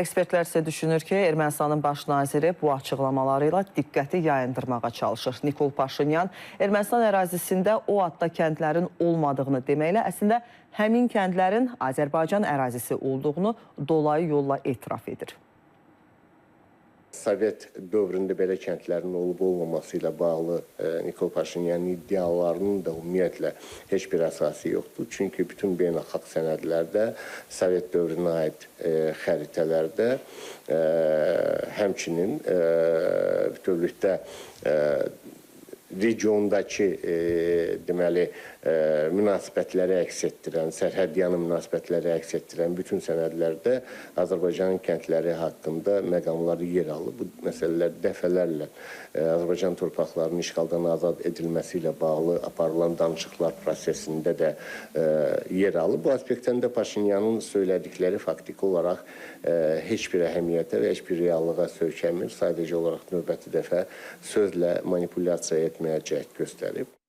Ekspertlər isə düşünür ki, Ermənistanın baş naziri bu açıqlamaları ilə diqqəti yayındırmağa çalışır. Nikol Paşinyan Ermənistan ərazisində o adda kəndlərin olmadığını deməklə əslində həmin kəndlərin Azərbaycan ərazisi olduğunu dolayı yolla etiraf edir. Sovet dövründə belə kəndlərin olub-olmaması ilə bağlı Nikol Paşinyanın iddialarının da ümumiyyətlə heç bir əsası yoxdur. Çünki bütün beynəlxalq sənədlərdə, Sovet dövrünə aid xəritələrdə, həmçinin bütövlükdə regiondakı deməli münasibətləri əks etdirən, sərhədyanı münasibətləri əks etdirən bütün sənədlərdə Azərbaycanın kəndləri haqqında məqamları yer alır. Bu məsələlər dəfələrlə Azərbaycan torpaqlarının işğaldan azad edilməsi ilə bağlı aparılan danışıqlar prosesində də yer alır. Bu aspektdən də Paşinyanın söylədikləri faktiki olaraq heç bir əhəmiyyətə və heç bir reallığa söykənmir. Sadəcə olaraq növbəti dəfə sözlə manipulyasiya etməyə cəhd göstərib.